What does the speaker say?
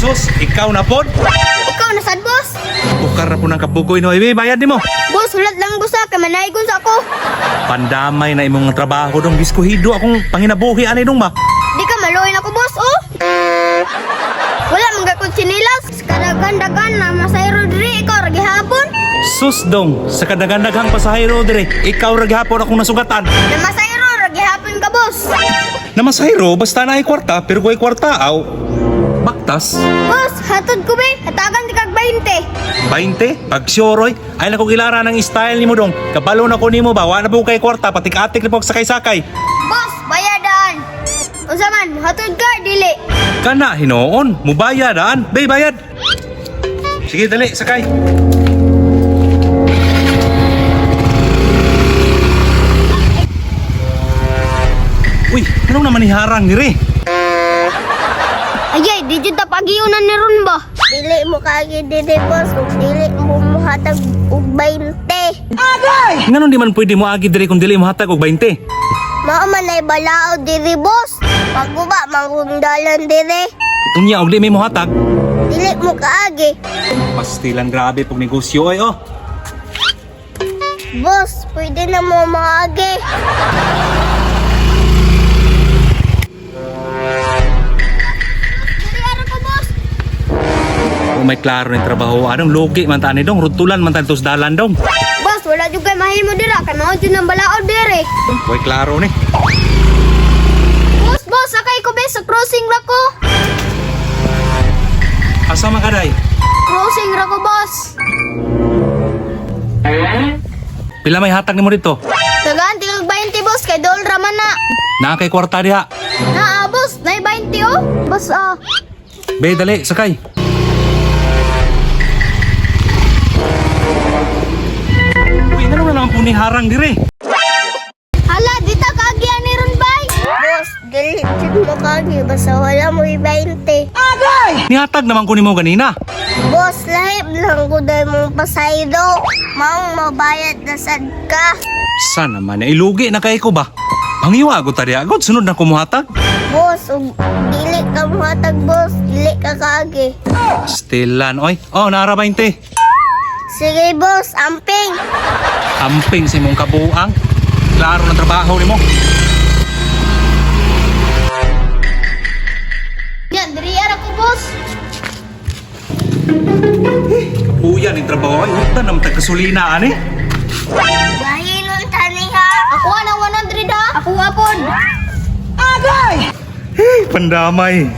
Sus, ikaw na pod. Ikaw na sad, boss. Bukar na po ng kabugoy no. Ibe, bayad nimo. Boss, hulat lang boss ha, kay manaigon sa ako. Pandamay na imong trabaho dong. Diskuhido akong panginabuhi ani dong ba? Di ka maluoy na ko, boss, oh. Wala man gakod sinilas. Kadagan-dagan na masayro diri ikaw ra gihapon. Sus dong, sa kadagandaghang pasahero dire, ikaw ra gihapon akong nasugatan. Na masayro ra gihapon ka, boss. Namasahero basta na ay kwarta, pero kung ay kwarta aw baktas. Boss, hatod ko be. Hatagan di kag 20. 20, pag sure oy, ay nakong ilara ng style nimo dong. Kabalo na ko nimo ba, wa na po kay kwarta, patik-atik na po sakay-sakay. Boss, bayadaan. Unsa man, hatod ka dili. Kana hinoon, mubayad aan, bay bayad. Sige dali, sakay. Uy, anong naman iharang dire? Ayay, di jud ta pagiunan ni ron ba? Dili mo kaagi diri, boss, ug dili mo muhatag og 20. Nganon di man pwede mo agi dire kung dili mo hatag og 20. Mao man ay balaod diri, boss. Pagguba manggundalan diri. Unya og di may mohatag. Dili mo kaagi. Pastilan grabe pag negosyo ay oh. Boss, pwede na mo maagi. Diri ara ko, boss. Oh, may klaro ng trabaho. Anong lugi man ta ani dong, rutulan man ta tos dalan dong. Boss, wala jud kay mahimo dira kay mao jud ang balaod diri. Way klaro ni. Boss, boss, sakay ko be sa crossing ra ko. Asa man ka day? Crossing ra ko, boss. Pila may hatag nimo dito? Tagaan tingag 20, boss, kay dol ra man na. Naa kay kwarta diha. Naa, boss, nay 20 oh. Boss, ah. Be dali, sakay. Uy, ngano na naman po ni harang dire? Hala, dita kaagian ni ron bay. Boss, dili jud mo kaagi basta wala mo 20. Nihatag naman ko nimo ganina. Boss, lahib lang ko dahil mong pasaydo. Maong mabayad na sad ka. Sana man ilugi na kay ko ba? Pangiwa ko ta diha, God, sunod na kumuhatag. Boss, ug dili ka muhatag, boss, dili ka kaagi. Stilan, oy. Oh, naara 20. Sige, boss, amping. Amping sa imong kabuang. Klaro ng trabaho nimo. Yan, diri ara ko, boss. Kabuyan yung trabaho ay hutan naman tag gasolina ani. Bahinon tani ha. Ako na 100 ha. Ako pod. Hey, pandamay.